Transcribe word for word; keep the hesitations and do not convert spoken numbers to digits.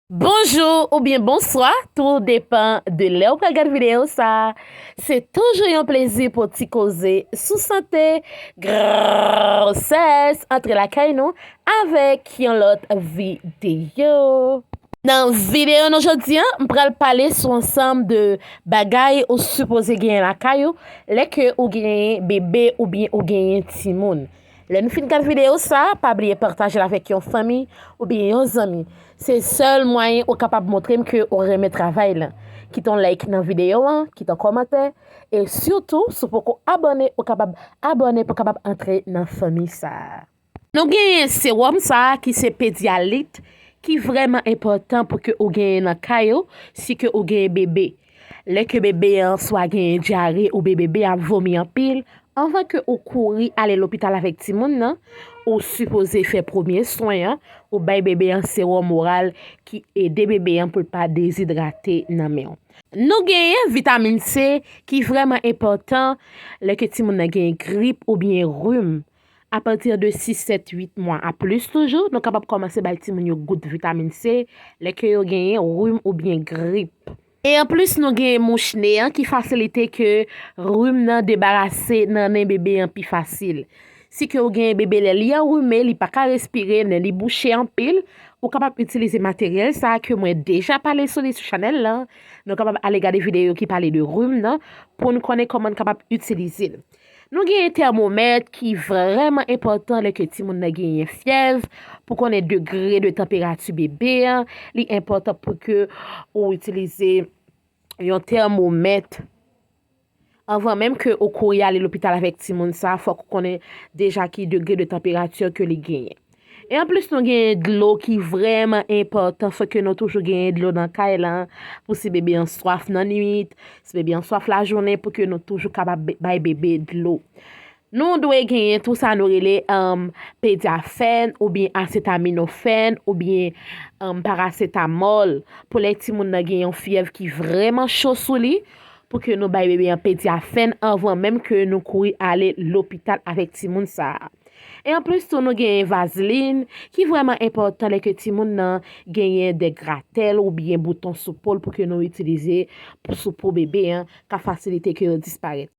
Bonjou oubyen bonswa, tou depan de lè ou pral gad videyo sa. Se toujou yon plezi pou ti koze sou sante, gwosès, antre lakay nou avèk yon lòt videyo. Nan videyo nou jodi a, m pral pale sou ansanm de bagay ou sipoze genyen lakay ou lè ke ou genyen bebe oubyen ou genyen timoun. Lè n fin gad videyo sa, pa bliye pataje l avèk yon fanmi oubyen yon zanmi. Se sèl mwayen ou kapab montre m ke ou renmen travay la. Kite yon like nan videyo an, kite yon kòmantè, e sitou, si w poko abòne, ou kapab abòne pou w kapab antre nan fanmi sa a. Nou genyen sewòm sa a ki se Pedialyte, ki vrèman enpòtan pou ke ou genyen nan kay ou, si ke ou genyen bebe. Lè ke bebe an swa genyen dyare oubyen bebe ap vomi anpil, anvan ke ou kouri ale lopital avèk timoun nan, ou sipoze fè premye swen an, ou bay bebe an sewòm oral ki ede bebe an pou l pa dezidrate nan men w. Nou genyen vitamin C ki vrèman enpòtan lè ke timoun nan genyen grip oubyen rim. Apati de sis, sèt, uit mwa a plis toujou, nou kapab kòmanse bay timoun yo gout vitamin C lè ke yo genyen rim oubyen grip. E anplis, nou genyen mouch ne an ki fasilite ke rim nan debarase nan nen bebe an pi fasil. Si ke ou genyen bebe, lè li anrime, li pa ka respire, nen li bouche anpil, ou kapab itilize materyèl sa a ke mwen deja pale sou li sou chanèl la. Nou kapab ale gade videyo ki pale de rim nan pou n konnen kòman n kapab itilize l. Nou genyen tèmomèt ki vrèman enpòtan lè ke timoun nan genyen fyèv, pou konnen degre de tanperati bebe an. Li enpòtan pou ke ou itilize yon tèmomèt anvan menm ke ou kouri ale lopital avèk timoun sa, fòk ou konnen deja ki degre de tanperati ke li genyen. E anplis, nou genyen dlo ki vrèman enpòtan. Fòk ke nou toujou genyen dlo nan kay la pou si bebe an swaf nan nwit, si bebe an swaf lajounen, pou ke nou toujou kapab be- bay bebe dlo. Nou dwe genyen tou sa nou rele um, pedyafèn oubyen asetaminofèn oubyen um, parasetamòl pou lè timoun nan gen yon fyèv ki vrèman cho sou li, pou ke nou bay bebe an pedyafèn anvan menm ke nou kouri ale lopital avèk timoun sa a. E anplis tou, nou genyen vazlin ki vrèman enpòtan lè ke timoun nan genyen de gratèl oubyen bouton sou po l pou ke nou itilize pou sou po bebe an, ka fasilite ke yo disparèt.